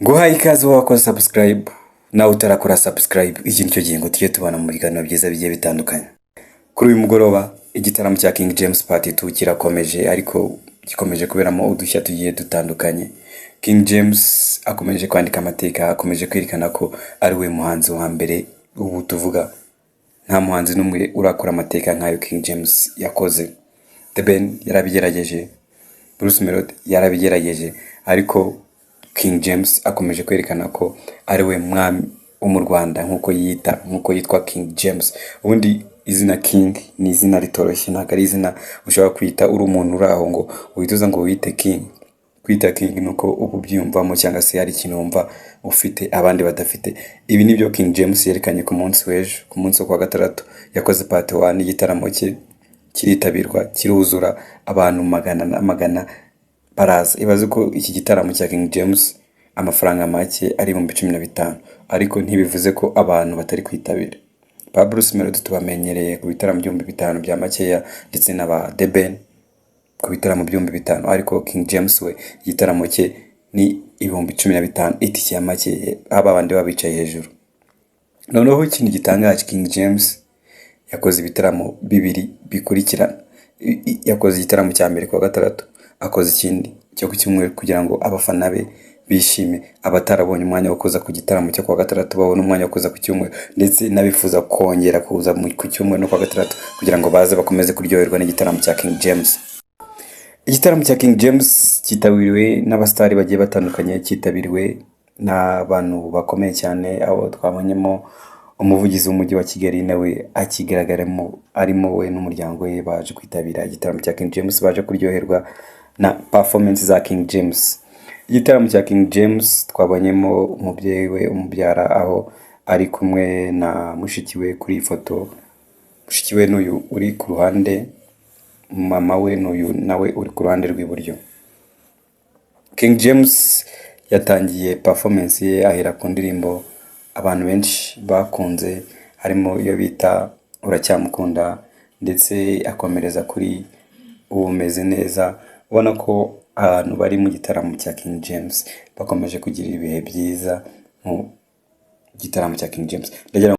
Guhaye ikaze wowe wakoze subscribe, nawe utarakora subscribe, iki nicyo gihe ngo tujye tubana mu biganiro byiza bigiye bitandukanye. Kuri uyu mugoroba igitaramo cya King James Part 2 kirakomeje, ariko gikomeje kuberamo udushya tugiye dutandukanye. King James akomeje kwandika amateka, akomeje kwerekana ko ari we muhanzi wa mbere ubu tuvuga. Nta muhanzi n'umwe urakora amateka nk'ayo King James yakoze. The Ben yarabigerageje, Bruce Melody yarabigerageje, ariko King James akomeje kwerekana ko ari we mwami wo mu Rwanda nk'uko yiyita, nk'uko yitwa King James. Ubundi izina King ni izina ritoroshye, ntabwo ari izina ushobora kwita uri umuntu uri aho ngo uhite uza ngo wiyite King. Kwita King ni uko uba ubyiyumvamo cyangwa se hari ikintu wumva ufite abandi badafite. Ibi ni byo King James yerekanye ku munsi w'ejo, ku munsi wo kuwa gatandatu. Yakoze part 1 y'igitaramo cye, kiritabirwa, kiruzura, abantu magana na magana baraza. Ibaze ko iki gitaramo cya King James amafaranga make ari 15,000, ariko ntibivuze ko abantu batari kwitabira. Ba Bruce Melody tubamenyereye ku bitaramo 5,000 bya makeya, ndetse na ba The Ben ku bitaramo 5,000, ariko King James we igitaramo cye ni 15,000, itike ya make, haba abandi baba bicaye hejuru. Noneho ikindi gitangaje, King James yakoze ibitaramo bibiri bikurikirana. Yakoze igitaramo cya mbere kuwa gatandatu, akoze ikindi cyo ku cyumweru kugira ngo abafana be bishime, abatarabonye umwanya wo kuza ku gitaramo cyo kuwa gatandatu babone umwanya wo kuza ku cyumweru, ndetse n'abifuza kongera kuza ku cyumweru no kuwa gatandatu kugira ngo baze bakomeze kuryoherwa n'igitaramo cya King James. Igitaramo cya King James cyitabiriwe n'abasitari bagiye batandukanye, cyitabiriwe n'abantu bakomeye cyane, aho twabonyemo umuvugizi w'umujyi wa Kigali nawe akigaragaramo arimo, we n'umuryango we baje kwitabira igitaramo cya King James, baje kuryoherwa na performance za King James. Igitaramo cya King James twabonyemo umubyeyi we umubyara, aho ari kumwe na mushiki we kuri iyi foto. Mushiki we n'uyu uri ku ruhande, mama we n'uyu nawe uri ku ruhande rw'iburyo. King James yatangiye performance ye ahera ku ndirimbo abantu benshi bakunze, harimo iyo bita Uracyamukunda, ndetse akomereza kuri Ubu Umeze Neza. Ubona ko abantu bari mu gitaramo cya King James bakomeje kugira ibihe byiza mu gitaramo cya King James. Ndagira